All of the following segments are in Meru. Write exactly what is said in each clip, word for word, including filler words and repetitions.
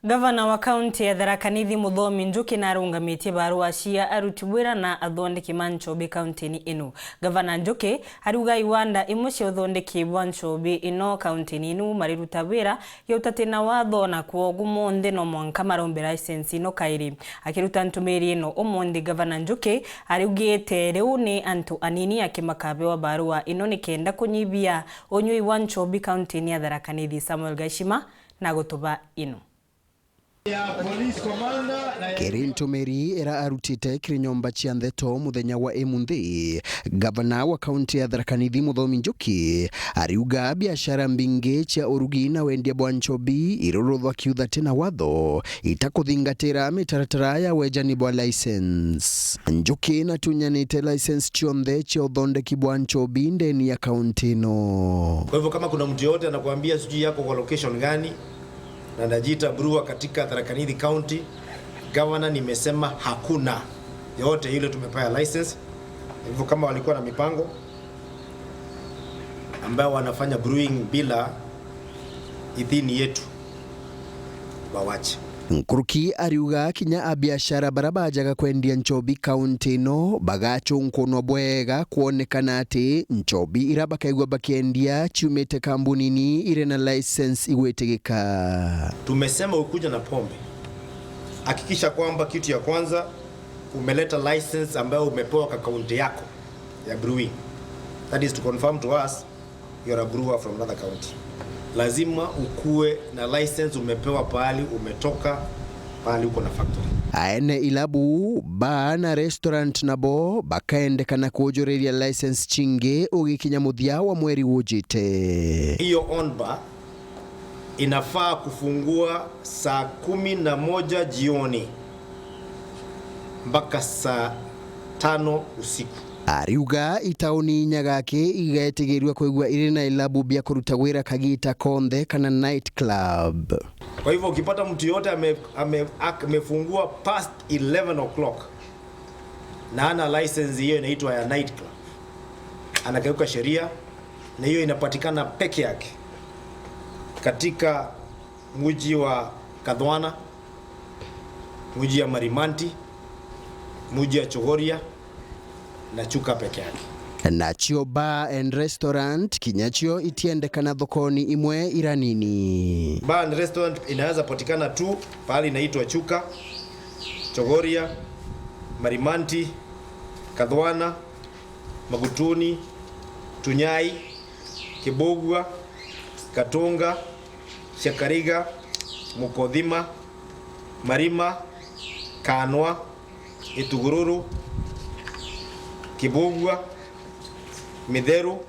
Gavana wa kaunti ya Tharaka Nithi Muthomi Njuki narungamitie barua cia aruti wira na athondeki ma nchobi kaunti-ini ino. Gavana Njuki ariuga iwanda imwe cia uthondeki bwa nchobi ino kaunti-ini ino mariruta wira ya utati na watho, na kwogu monthe no mwanka marombe license ino kairi. Akiruta ntumiri ino umunthi, Gavana Njuki ariugite riu ni antu anini aki makabewa barua ino nikenda kunyibia unyui wa nchobi kaunti-ini ya Tharaka Nithi. Samuel Gaishima na gutuba ino. Kiri ntumiri ira arutite kiri nyomba cia ntheto muthenya wa imunthi, gavana wa kaunti ya Tharaka Nithi Muthomi Njuki ariuga biashara mbingi cia urugi na wendia bwa nchobi iruruthwa kiuthati na watho itakuthingatira mitaratara ya wejani bwa license. Njuki natunyanite license cionthe cia uthondeki bwa nchobi ndeni ya kaunti ino. Kwa hivyo kama kuna mtu yoyote anakuambia sijui yako kwa location gani, na najiita brewer katika Tharaka Nithi County, Governor, nimesema hakuna yote yule tumepea license. Hivyo kama walikuwa na mipango ambayo wanafanya brewing bila idhini yetu, wawache. Nkuruki ariuga kinya abiashara bara bajaga kwendia nchobi kaunti ino bagachunkunwa bwega kwonekana ati nchobi ira bakaigua bakiendia ciumite kambunini iri na license igwitigika. Tumesema ukuje na pombe, hakikisha kwamba kitu ya kwanza umeleta license ambayo umepewa kwa kaunti yako ya brewing. That is to confirm to us you're a brewer from another county. Lazima ukue na license umepewa pahali umetoka, pahali uko na factory. Aene ilabu, baa na restaurant nabo bakaendekana kujuriria license cingi ugikinya muthia wa mweri ujite. Hiyo on bar inafaa kufungua saa kumi na moja jioni mpaka saa tano usiku. Ariuga itauni inya gaki igaetigirua kwigua iri na ilabu bia kuruta wira kagita konthe kana night club. Kwa hivyo ukipata mtu yote ame-, ame-, ak-, amefungua past eleven o'clock na ana license, hiyo inaitwa ya night club, anakeuka sheria, na hiyo inapatikana peke yake katika mji wa Kathwana, mji ya Marimanti, mji ya Chogoria na Chuka peke yake. Nacio bar and restaurant kinyacio itiendekana thokoni imwe ira nini. Bar and restaurant inaweza patikana tu pahali inaitwa Chuka, Chogoria, Marimanti, Kathwana, Magutuni, Tunyai, Kibugua, Katunga, Ciakariga, Mukothima, Marima, Kanwa, Itugururu, Kibugua, Mitheru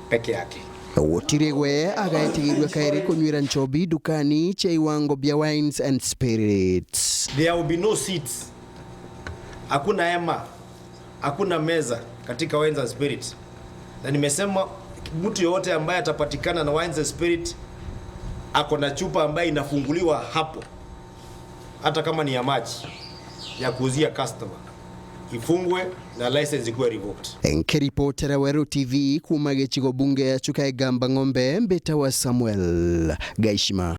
peke yake. Gutiri gwe agaetigirua kairi kunywira nchobi ndukani cia iwango bia wines and spirits. There will be no seats. Hakuna hema. Hakuna meza katika wines and spirit. Na nimesema mtu yoyote ambaye atapatikana na wines and spirit ako na chupa ambayo inafunguliwa hapo, hata kama ni ya maji ya kuuzia customer, ifungwe na license ikuwe revoked. Nkiripotera Weru T V kuuma gicigo bunge ya Chuka Igamba Ng'ombe, mbitawa Samuel Gaishima.